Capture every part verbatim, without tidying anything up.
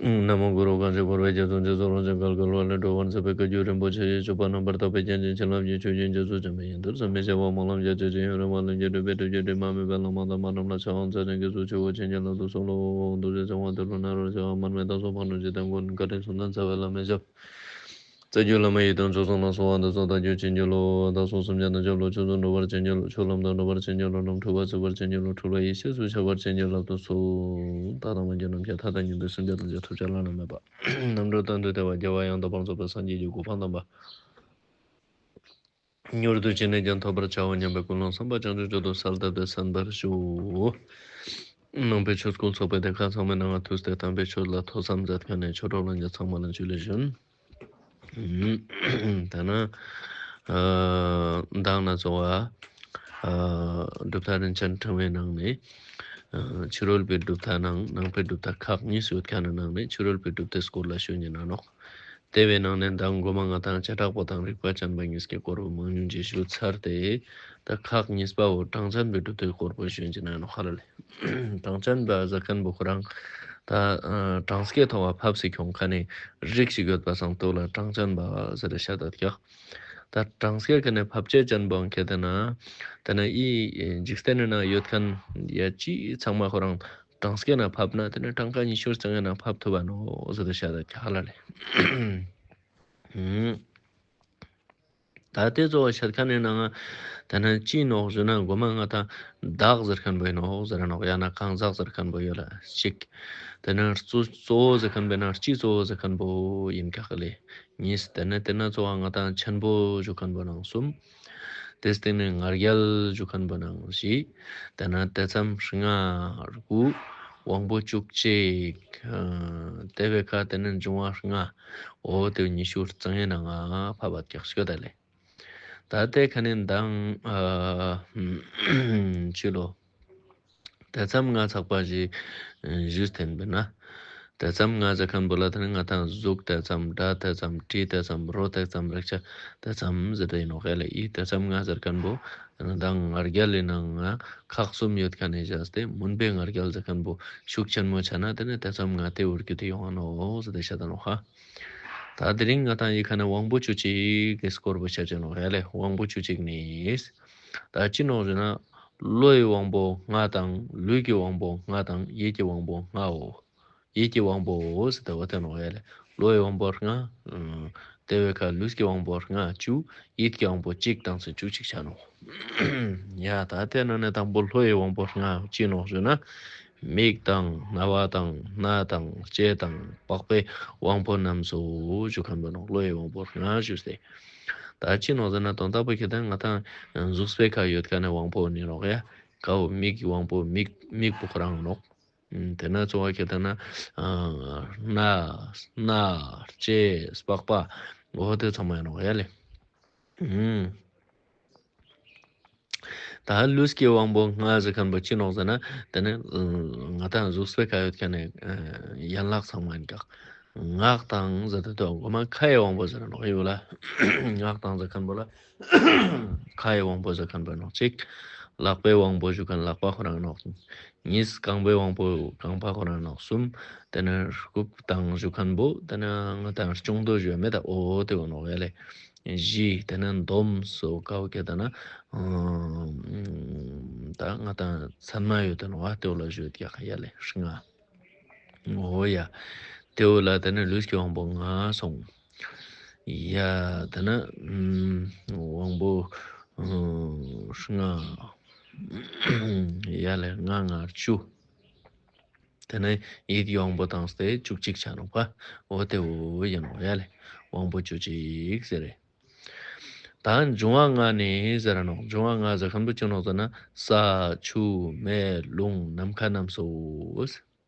ན་མོ་གུ་རུ། གང་ཞིག་འཁོར་བའི་རྒྱ་མཚོ་འཇིགས་སུ་རུང་ཞིང་བརྒལ་དཀའ་བ་ལས་སྒྲོལ་བར་མཛད་པའི་བཀའ་བརྒྱུད་རིན་པོ་ཆེ་ཡི་སྤྱོད་པ་རྣམ་པར་དག་པའི་རྒྱན་ཅན་བྱིན་རླབས་ཀྱི་ཆུ་རྒྱུན་རྒྱ་མཚོ་འཇམ་པའི་ཡུལ་དུ་ཟད་མི་ཤེས་པ་སྨོན་ལམ་རྒྱ་ཆེ་ཞིང་ཡུན་རིང་བ་ལྷུན་གྱིས་གྲུབ་པའི་སྒྲུབ་བརྒྱུད་དྲི་མ་མེད་པའི་བླ་མ་དམ་པ་རྣམས་ལ་ཕྱག་འཚལ་ཞིང་དགེ་ཚུལ་ཆེ་བོ་བྱིན་གྱིས་བརླབ་ཏུ་གསོལ་ལོ། ཐུགས་རྗེ་ཆེན་པོ་ཏེ་ལོ་ནཱ་རོ་ཞེས་པ་མར་མེ་མདའ་སོགས་ཕག་མོ་ཇི་ལྟ་བུ་བཀའ་དྲིན་གསུམ་ལྡན་རྩ་བའི་བླ་མའི་ཞབས། རྩ་བརྒྱུད་བླ་མ་ཡི་དམ་ཆོས་སྲུང་ལ་གསོལ་བ་འདེབས་སོ། བདག་རྒྱུད་བྱིན་གྱིས་རློབས། བདག་སོགས་སེམས་ཅན་ཐམས་ཅད་བློ་ཆོས་སུ་འགྲོ་བར་བྱིན་གྱིས་རློབས། ཆོས་ལམ་དུ་འགྲོ་བར་བྱིན་གྱིས་རློབས། ནོར་འཁྲུལ་བ་བརྗོད་པར་བྱིན་གྱིས་རློབས། འཁྲུལ་བ་ཡེ་ཤེས་སུ་འཆར་བར་བྱིན་གྱིས་བརླབ་ཏུ་གསོལ། ད་དང་མ་གྱུར་ནམ་མཁའི་མཐའ་དང་མཉམ་པའི་སེམས་རྒྱ་དང་བྱང་ཆུབ་བྱ་ལ་ནམ་མེད་པ། རྣམ་གྲོལ་གཏན་དུ་བདེ་བ་རྒྱལ་བ་ཡང་དག་པར་རྫོགས་པའི་སངས་རྒྱས་ཀྱི་གོ་འཕང་དམ་པ་མྱུར་དུ་ཅི་ནས་ཀྱང་ཐོབ་པར་བྱའོ་སྙམ་པའི་ཀུན་སློང་བསམ་པ་བྱང་ཆུབ་མཆོག་ཏུ་གསལ་བཏབ་སྟེ་གསན་པར་ཞུ། ནང་པའི་ཆོས་སྐུལ་ཚོགས་པའི་སྡེ་ཁག་ཚང་མའི་ནང་ང་ཐུགས་ཏེ་དམ་པའི་ཆོས་ལ་ཐོས་བསམ་མཛད་མཁན་ནི་ཆོས་གྲོགས་ལྷན་རྒྱས་ཚང་མ་ལ་ཇུ་ལེ་ཞུན། ད་ནི་ཨ་མདང་ན་ཚོ་བ་ཨ་གྲུབ་མཐའ་རིན་ཆེན་ཕྲེང་བའི་ནང་ནས་ཨ་ཕྱི་རོལ་པའི་གྲུབ་མཐའ་ནང་ནང་པའི་གྲུབ་མཐའ་ཁག་གཉིས་ཡོད་མཁན་ནི་ནང་ནས་ཕྱི་རོལ་པའི་གྲུབ་མཐའི་སྐོར་ལ་ཞུ་ཉན་ན་ནོག། དེ་བའི་ནང་ནས་མདང་གོ་མ་ང་དང་བྱེ་བྲག་པ་དང་རིགས་པ་ཅན་པ་གཉིས་ཀྱི་སྐོར་བོ་མང་ཉུང་ཅིག་ཞུ་ཚར་ཏེ། ད་ཁག་གཉིས་པ་བོ་གྲངས་ཅན་པའི་གྲུབ་མཐའི་སྐོར་བོ་ཞུ་ཉན་ན་ནོག་ཧ་ལ་ལེ། གྲངས་ཅན་པ་ཟེར་མཁན་བོ་ཁོ་རང་ད་ཨ་གྲངས་ཀའི་ཐོག་ལ་ཕབ་སྟེ་ཁྱོང་མཁན་ནི་རིགས་ཤིག་ཡོད་པ་སང་དེ་བོ་ལ་གྲངས་ཅན་པ་ཟེར་ཏེ་བཤད་ད་ཀྱག། ད་གྲངས་ཀའི་ཁ་ནས་ཕབ་བྱེད་ཅན་པོའང་ཁྱེད་དེ་ན་དེ་ན་ཨི་འཇིག་རྟེན་ནི་ནང་ཡོད་མཁན་ཡ་ཅི་ཚང་མ་ཁོ་རང་གྲངས་ཀའི་ནང་ཕབ་ན་དེ་ནི་གྲངས་ཀ་ཉི་ཤུ་རྩ་ལྔའི་ནང་ཕབ་ཐུབ་བ་ནོག་ཟེར་ཏེ་བཤད་ད་ཀྱག་ཧ་ལ་ལེ། ད་དེ་གཙོ་བོ་བཤད་མཁན་ནི་ནང་ང་དེ་ན་ཅི་ནོག་ཞུ་ན་གོ་མ་ང་དང་བདག་ཟེར་མཁན་བོ་ཡིན་ནོག་ཟེར་ནོག། ཡང་ན་གང་ཟག་ཟེར་མཁན་བོ་ཡོད་ལ་ཅིག། དེ་ན་གཙོ་གཙོ་བོ་ཟེར་མཁན་བོ་ན་སྤྱི་གཙོ་བོ་ཟེར་མཁན་བོ་ཡིན་ཀྱག་ལེ། གཉིས། དེ་ནས་དེ་ན་གཙོ་བོ་ང་དང་ཆེན་པོ་ཞུ་མཁན་བོ་ནང་གསུམ། དེ་སྟེང་ནས་ང་རྒྱལ་ཞུ་མཁན་བོ་ནང་བཞི། དེ་ན་དེ་ཙམ་ལྔ་དགུ། དབང་པོ་བཅུ་གཅིག། ཨ་དེ་བའི་ཁ་དེ་ནས་འབྱུང་བ་ལྔ། འོ་དེ་ཉི་ཤུ་རྩ་ལྔའི་ནང་ང་ཕབ་བད་ཀྱག་ཞུ་ད་ལེ། ད་དེ་ཁ་ནས་མདང་ཨ་ཅི་ལོ། དེ་ཙམ་ལྔ་ཚགས་པ་ཞིག་ཞུས་ཏེ་ཡིན་པས་ན། དེ་ཙམ་ལྔ་ཟེར་མཁན་བོ་ལ་དེ་ནི་ང་དང་གཟུགས་དེ་ཙམ། སྒྲ་དེ་ཙམ། དྲི་དེ་ཙམ། རོ་དེ་ཙམ། རེག་བྱ་དེ་ཙམ་ཟེར་ཏེ་ཡིན་ནོག་ཡ་ལེ། ཨི་དེ་ཙམ་ལྔ་ཟེར་མཁན་བོ་དེ་ནི་མདང་ང་རྒྱལ་ལི་ནང་ང་ཁག་གསུམ་ཡོད་མཁན་ནི་བཞག་སྟེ་མུན་པའི་ང་རྒྱལ་ཟེར་མཁན་བོ་ཤུགས་ཆེན་མོ་ཆ་ན་དེ་ནི་དེ་ཙམ་ལྔ་དེ་བོར་རྒྱུ་དེ་ཡོང་ང་ནོག་ཟེར་ཏེ་བཤད་ད་ནོག་ཧ། ད་དེ་རིང་ང་དང་ཨི་ཁ་ནས་དབང་པོ་བཅུ་གཅིག་གི་སྐོར་བོ་བཤད་ཅེ་ནོག་ཡ་ལེ། དབང་པོ་བཅུ་གཅིག་ནི། ད་ཅི་ནོག་ཟེར་ན། བློ་ཡི་དབང་པོ་ལྔ་དང་། ལུས་ཀྱི་དབང་པོ་ལྔ་དང་། ཡིད་ཀྱི་དབང་པོ་ལྔའོ། ཡིད་ཀྱི་དབང་པོ་ཟེར་ཏེ་འོ་དེ་ནོག་ཡ་ལེ། བློ་ཡི་དབང་པོ་ལྔ། ཨ་དེ་བའི་ཁ་ལུས་ཀྱི་དབང་པོ་ལྔ། བཅུ། ཡིད་ཀྱི་དབང་པོ་གཅིག་དང་ཚེ་བཅུ་གཅིག་ཆ་ནོག། ཡ་ད་དེ་ནང་ནས་དང་པོ་བློ་ཡི་དབང་པོ་ལྔ་ཅི་ནོག་ཟེར་ན། མིག་དང་རྣ་བ་དང་སྣ་དང་ལྕེ་དང་པགས་པའི་དབང་པོ་རྣམས་སོ་ཞུ་མཁན་བོ་ནོག། བློ་ཡི་དབང་པོ་ལྔ་ཞུས་ཏེ། ད་ཅི་ནོག་ཟེར་ན་དོན་དག་པོ་ཁྱེད་དང་ང་དང་གཟུགས་པོའི་ཁ་ཡོད་མཁན་ནི་དབང་པོ་ནི་ནོག་ཡ། ཁའོ་མིག་གི་དབང་པོ་མིག་མིག་པོ་ཁོ་རང་ནོག། ཨ་དེ་ན་གཙོ་བོ་ཁྱེད་དང་ན་ཨ་སྣ་སྣ་ལྕེ་པགས་པ་འོ་དེ་ཚང་མ་ཡིན་ནོག་ཡ་ལེ། ཨུམ། ད་ལུས་ཀྱི་དབང་པོ་ལྔ་ཟེར་མཁན་པོ་ཅི་ནོག་ཟེར་ན། དེ་ནི་ང་དང་གཟུགས་པོའི་ཁ་ཡོད་མཁན་ནི་ཡན་ལག་ཚང་མ་ཡིན་ཀྱག། ངག་དང་ཟེར་ཏེ་དོ་གོ་མ་ཁ་ཡི་དབང་པོ་ཟེར་ནོག་ཡོད་ལ། ངག་དང་ཟེར་མཁན་པོ་ལ་ཁ་ཡི་དབང་པོ་ཟེར་མཁན་པོ་ནོག་ཅིག། ལག་པའི་དབང་པོ་ཞུ་མཁན་ལག་པ་ཁོ་རང་ནོག། གཉིས། རྐང་པའི་དབང་པོ་རྐང་པ་ཁོ་རང་ནོག། གསུམ། དེ་ནི་རྐུབ་དང་ཞུ་མཁན་པོ་དེ་ནི་ང་དང་ལྕོང་རྡོ་ཞུ་མེད་ད་འོ་དེ་བོ་ནོག་ཡ་ལེ། བཞི། དེ་ནི་འདོམ་སོ་ཀའོ་ཁྱེད་དང་ན་ད་ང་དང་ཚན་མ་ཡོད་དེ་ནོག་ཨ་དེ་བོ་ལ་ཞུ་ཡོད་ཀྱག་ཡ་ལེ། ལྔ། འོ་ཡ། དེ་བོ་ལ་དེ་ནི་ལུས་ཀྱི་དབང་པོ་ལྔ་སོང་། ཡ། དེ་ནི་ཨུམ་དབང་པོ་ཨུམ་ལྔ། ཡ་ལེ་ལྔ་ལྔ་བཅུ། དེ་ནི་ཡིད་ཀྱི་དབང་པོ་བཏང་སྟེ་བཅུ་གཅིག་ཆ་ནོག་པ། འོ་དེ་བོ་ཡིན་ནོག་ཡ་ལེ། དབང་པོ་བཅུ་གཅིག་ཟེར་རེ། ད་འབྱུང་བ་ལྔ་ནི་ཟེར་ར་ནོག། འབྱུང་བ་ལྔ་ཟེར་མཁན་པོ་ཅི་ནོག་ཟེར་ན། ས་ཆུ་མེ་རླུང་ནམ་མཁའ་རྣམས་སོ།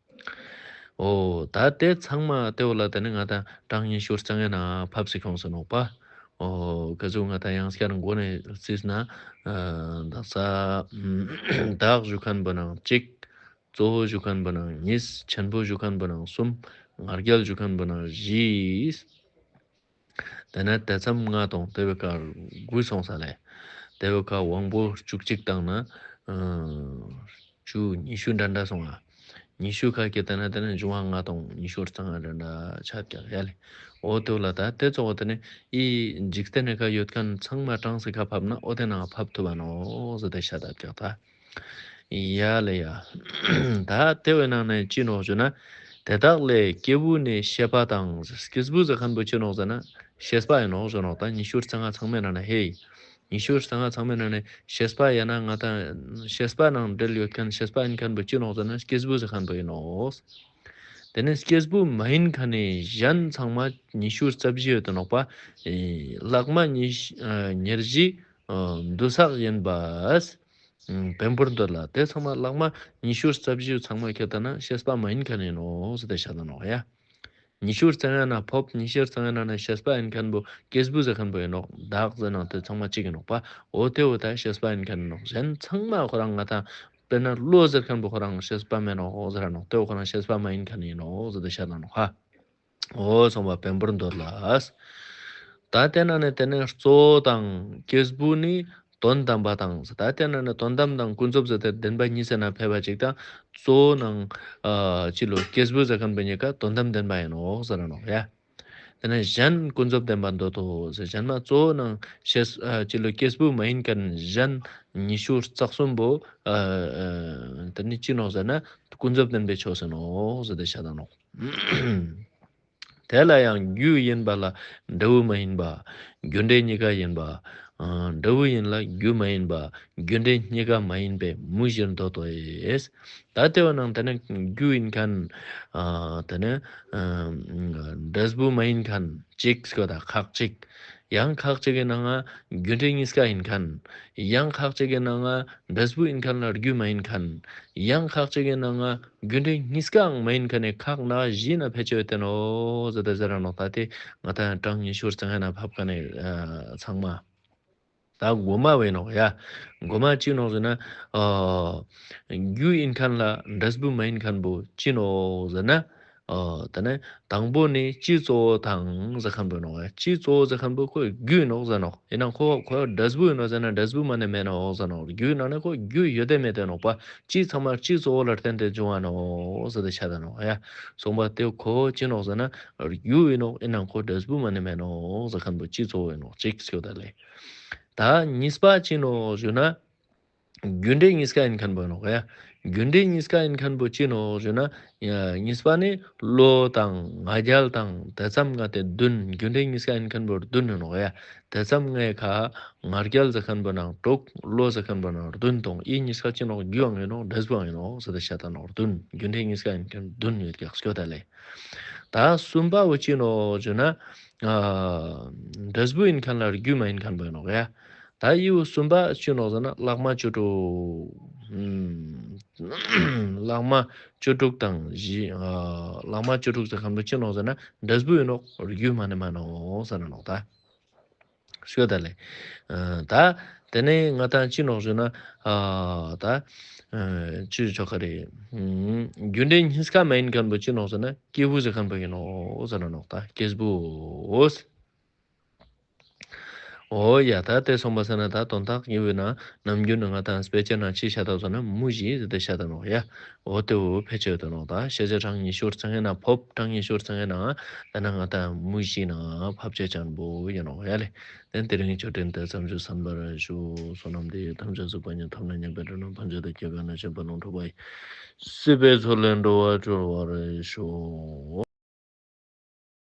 འོ་ད་དེ་ཚང་མ་དེ་བོ་ལ་དེ་ནི་ང་དང་གྲངས་ཉི་ཤུ་རྩ་ལྔའི་ནང་ཕབ་སྟེ་ཁྱོངས་སོ་ནོག་པ། འོ་ག་ཟུག་ང་དང་ཡང་སྐྱར་མགོ་ནས་རྩིས་ན། ཨ་བདག་ས་བདག་ཞུ་མཁན་པོ་ནང་གཅིག། གཙོ་བོ་ཞུ་མཁན་པོ་ནང་གཉིས། ཆེན་པོ་ཞུ་མཁན་པོ་ནང་གསུམ། ང་རྒྱལ་ཞུ་མཁན་པོ་ནང་བཞི། དེ་ནས་དེ་ཙམ་ལྔ་དང་དེ་བོའི་ཁ་དགུ་སོང་ས་ལེ། དེ་བོའི་ཁ་དབང་པོ་བཅུ་གཅིག་བཏང་ན་ཨ་བཅུ་ཉི་ཤུ་འདྲ་འདྲ་སོང་ང་། ཉི་ཤུ་ཁ་ཁེ་ཏེ་ན་ཏེ་ནེ་འབྱུང་བ་ལྔ་དང་ཉི་ཤུ་རྩ་ལྔ་རེ་འདྲ་ཆ་ཀྱག་ཡ་ལེ། འོ་ཏེ་བོ་ལ་ད་ཏེ་ཙོགས་ཏེ་ནེ་འི་འཇིག་རྟེན་ནི་ཁ་ཡོད་ཁན་ཚང་མ་གྲངས་སི་ཁ་ཕབ་ན་འོ་ཏེ་ནང་ཕབ་ཐུབ་བ་ནོག་ཟེར་ཏེ་ཤད་ད་ཀྱག་ད། ཡ་ལེ་ཡ། ད་ཏེ་བོའི་ནང་ནེ་ཅི་ནོག་ཞུ་ན། དེ་དག་ལས་སྐྱེས་བུ་ནི་ཤེས་པ་དང་། སྐྱེས་བུ་ཟེར་ཁན་བོ་ཅི་ནོག་ཟེར་ན་ཤེས་པ་ཨིན་ནོག་ཞུ་ནོག་ད། ཉི་ཤུ་རྩ་ལྔ་ཚང་མའི་ནང་ནེ་ཧེ། ཉི་ཤུ་རྩ་ལྔ་ཚང་མའི་ནང་ནེ་ཤེས་པ་ཡང་ན་ང་ཏང་ཤེས་པ་ནང་འབྲེལ་ཡོད་ཁན་ཤེས་པ་ཨིན་ཁན་བོ་ཅི་ནོག་ཟེར་ན་སྐྱེས་བུ་ཟེར་ཁན་བོ་ཨིན་ནོག་ཏེ་ནེ་སྐྱེས་བུ་མ་ཡིན་ཁན་ནི་གཞན་ཚང་མ་ཉི་ཤུ་རྩ་བཞི་ཡོད་དེ་ནོག་པ། ལྷག་མ་ཉི་ཤུ་ཨ་ཉེར་བཞི་ཨ་འདུ་ས་ཡིན་པས། ཨ་བེམ་པོར་འདོད་ལ། ཏེ་ཚང་མ་ལྷག་མ་ཉི་ཤུ་རྩ་བཞི་ཚང་མ་ཁྱེར་ཏེ་ན་ཤེས་པ་མ་ཡིན་ཁན་ཨིན་ནོག་ཟེར་ཏེ་ཤད་ད་ནོག་ཡ། ཉི་ཤུ་རྩ་ལྔའི་ནང་ཕོབ། ཉི་ཤུ་རྩ་ལྔའི་ནང་ནེ་ཤེས་པ་ཨིན་ཁན་བོ་སྐྱེས་བུ་ཟེར་ཁན་བོ་ཨིན་ནོག་བདག་ཟེར་ན་ཏེ་ཚང་མ་གཅིག་ཨིན་ནོག་པ། འོ་ཏེ་བོ་ད་ཤེས་པ་ཨིན་ཁན་ཨིན་ནོག་གཞན་ཚང་མ་ཁོ་རང་ང་ཏང་དཔེར་ན་བློ་ཟེར་ཁན་བོ་ཁོ་རང་ཤེས་པ་མེན་ནོག་ཟེར་ར་ནོག་ཏེ་བོ་ཁོ་རང་ཤེས་པ་མ་ཡིན་ཁན་ཨིན་ནོག་ཟེར་ཏེ་ཤད་ད་ནོག་ཧ། འོ་སོང་པ་བེམ་པོར་འདོད་ལ། ད་ཏེ་ནང་ནེ་ཏེ་ནེ་གཙོ་བོ་དང་སྐྱེས་བུ་ནི་དོན་དམ་པ་དང་། ད་ཏེ་ནང་ནེ་དོན་དམ་དང་ཀུན་རྫོབ་ཟེར་ཏེ་བདེན་པ་གཉིས་སི་ནང་ཕེབས་པ་ཅིག་དང་གཙོ་བོ་ནང་ཨ་ཅི་ལོ་སྐྱེས་བུ་ཟེར་ཁན་བོ་གཉིས་ཀ་དོན་དམ་བདེན་པ་ཨིན་ནོག་ཟེར་ར་ནོག་ཡ། ཏེ་ནེ་གཞན་ཀུན་རྫོབ་བདེན་པར་འདོད་དོ་ཟེར་གཞན་མ་གཙོ་བོ་ནང་ཤེས་ཨ་ཅི་ལོ་སྐྱེས་བུ་མ་ཡིན་ཁན་གཞན་ཉི་ཤུ་རྩ་གསུམ་པོ་ཨ་ཨ་ཏེ་ནེ་ཅི་ནོག་ཟེར་ན་ཀུན་རྫོབ་བདེན་པའི་ཕྱོགས་ཨིན་ནོག་ཟེར་ཏེ་ཤད་ད་ནོག་དེ་ལ་ཡང་རྒྱུ་ཡིན་པ་ལ་འབྲས་བུ་མ་ཡིན་པ། རྒྱུ་འབྲས་གཉིས་ཀ་ཡིན་པ། ཨ་འབྲས་བུ་ཡིན་ལ་རྒྱུ་མ་ཡིན་པ། རྒྱུ་འབྲས་གཉིས་ཀ་མ་ཡིན་པའི་མུ་བཞིར་འདོད་དོ་ཨེ། ད་ཏེ་བོ་ནང་ཏེ་ནེ་རྒྱུ་ཨིན་ཁན་ཨ་ཏེ་ནེ་ཨ་འབྲས་བུ་མ་ཡིན་ཁན་ཅིག་སྐྱོད་ད་ཁག་ཅིག་ཡང་ཁག་ཅིག་གི་ནང་ང་རྒྱུ་འབྲས་གཉིས་ཀ་ཨིན་ཁན། ཡང་ཁག་ཅིག་གི་ནང་ང་འབྲས་བུ་ཨིན་ཁན་ལ་རྒྱུ་མ་ཡིན་ཁན། ཡང་ཁག་ཅིག་གི་ནང་ང་རྒྱུ་འབྲས་གཉིས་ཀའང་མ་ཡིན་ཁན་ནི་ཁག་ནང་བཞི་ནང་ཕེ་ཆ་ཡོད་དེ་ནོག་ཟེར་ཏེ་ཟེར་ར་ནོག་ད་ཏེ་ང་ཏང་གྲངས་ཉི་ཤུ་རྩ་ལྔའི་ནང་ཕབ་ཁན་ནི་ཨ་ཚང་མ། ད་གོ་མ་བོ་ཨིན་ནོག་ཡ། གོ་མ་ཅི་ནོག་ཟེར་ན་ཨ་རྒྱུ་ཨིན་ཁན་ལ་འབྲས་བུ་མ་ཡིན་ཁན་བོ་ཅི་ནོག་ཟེར་ན། ཨ་ཏེ་ནེ་དང་པོ་ནི་སྤྱི་གཙོ་བོ་དང་ཟེར་ཁན་བོ་ནོག་ཡ། སྤྱི་གཙོ་བོ་ཟེར་ཁན་བོ་ཁོ་རྒྱུ་ཨིན་ནོག་ཟེར་ནོག་ཨིན་ནའང་ཁོ་ཁོ་འབྲས་བུ་ཨིན་ནོག་ཟེར་ན་འབྲས་བུ་མ་ནེ་མེན་ནོག་ཟེར་ནོག་རྒྱུའི་ནང་ནེ་ཁོ་རྒྱུ་ཡོད་དེ་མེད་དེ་ནོག་པ། སྤྱི་ཚང་མ་སྤྱི་གཙོ་བོ་ལ་བརྟེན་ཏེ་འབྱུང་བ་ནོག་ཟེར་ཏེ་ཤད་ད་ནོག་ཡ། སོང་པ་ཏེ་ཁོ་ཅི་ནོག་ཟེར་ན་རྒྱུ་ཨིན་ནོག་ཨིན་ནའང་ཁོ་འབྲས་བུ་མ་ནེ་མེན་ནོག་ཟེར་ཁན་བོ་སྤྱི་གཙོ་བོ་ཨིན་ནོག་ཅིག་སྐྱོད་ད་ལེ། ད་གཉིས་པ་ཅི་ནོག་ཞུ་ན། རྒྱུ་འབྲས་གཉིས་ཀ་ཨིན་ཁན་བོ་ནོག་ཡ། རྒྱུ་འབྲས་གཉིས་ཀ་ཨིན་ཁན་བོ་ཅི་ནོག་ཞུ་ན། ཡ་གཉིས་པ་ནི་བློ་དང་ང་རྒྱལ་དང་དེ་ཙམ་ང་ཏེ་བདུན། རྒྱུ་འབྲས་གཉིས་ཀ་ཨིན་ཁན་བོ་བདུན་ནོག་ཡ། དེ་ཙམ་ངའི་ཁ་ང་རྒྱལ་ཟེར་ཁན་བོ་ནང་དྲུག་བློ་ཟེར་ཁན་བོ་ནང་བདུན་དང་འི་གཉིས་ཀ་ཅི་ནོག་རྒྱུའང་ཨིན་ནོག་འབྲས་བུའང་ཨིན་ནོག་ཟེར་ཏེ་ཤད་ད་ནོག་བདུན། རྒྱུ་འབྲས་གཉིས་ཀ་ཨིན་ཁན་བདུན་ཡོད་ཀྱག་སྐྱོད་ད་ལེ། ད་གསུམ་པ་བོ་ཅི་ནོག་ཞུ་ན། ཨ་འབྲས་བུ་ཨིན་ཁན་ལ་རྒྱུ་མ་ཨིན་ཁན་བོ་ཨིན་ནོག་ཡ། ད་འི་བོ་གསུམ་པ་ཅི་ནོག་ཟེར་ན་ལྷག་མ་བཅུ་དྲུག་ཨུམ་ལྷག་མ་བཅུ་དྲུག་དང་བཞི། ཨ་ལྷག་མ་བཅུ་དྲུག་ཟེར་ཁན་བོ་ཅི་ནོག་ཟེར་ན་འབྲས་བུ་ཨིན་ནོག་རྒྱུ་མ་ནེ་མེན་ནོག་ཟེར་ནོག་ད། ཤོད་ད་ལེ། ཨ་ད་ཏེ་ནེ་ང་ཏང་ཅི་ནོག་ཞུ་ན་ཨ་ད་ཨ་ཅི་ཆོག་ག་རེ། ཨུམ་རྒྱུ་འབྲས་གཉིས་ཀ་མ་ཨིན་ཁན་བོ་ཅི་ནོག་ཟེར་ན་སྐྱེས་བུ་ཟེར་ཁན་བོ་ཨིན་ནོག་ཟེར་ནོག་ད་སྐྱེས་བུ། འོ་ཡ། ད་ཏེ་སོང་པ་ཟེར་ན་ད་དོན་དག་གི་བོ་ན་ནམ་རྒྱུན་ནི་ང་ཏང་དཔེ་ཆ་ནང་ཅི་ཤད་ད་ཟེར་ན་མུ་བཞི་ཟེར་ཏེ་ཤད་ད་ནོག་ཡ། འོ་ཏེ་བོ་ཕལ་ཆེར་ཡོད་དེ་ནོག་ད། ཤེས་བྱ་གྲངས་ཉི་ཤུ་རྩ་ལྔའི་ནང་ཕོབ། གྲངས་ཉི་ཤུ་རྩ་ལྔའི་ནང་ད་ནང་ང་ཏང་མུ་བཞི་ནང་ཕབ་ཆ་ཅན་བོ་ཨིན་ནོག་ཡ་ལེ། ཏེ་དེ་རིང་ཆོས་འབྲེལ་ཏེ་ཙམ་ཞིག་གསན་པར་ཞུ། བསོད་ནམས་འདི་ཡིས་ཐམས་ཅད་གཟིགས་པ་ཉིད། ཐོབ་ནས་ཉེས་པའི་དགྲ་རྣམས་ཕམ་བྱས་ཏེ། སྐྱེ་རྒ་ན་འཆིའི་རྦ་ཀློང་འཁྲུགས་པ་ཡི། སྲིད་པའི་མཚོ་ལས་འགྲོ་བ་སྒྲོལ་བར་ཤོག།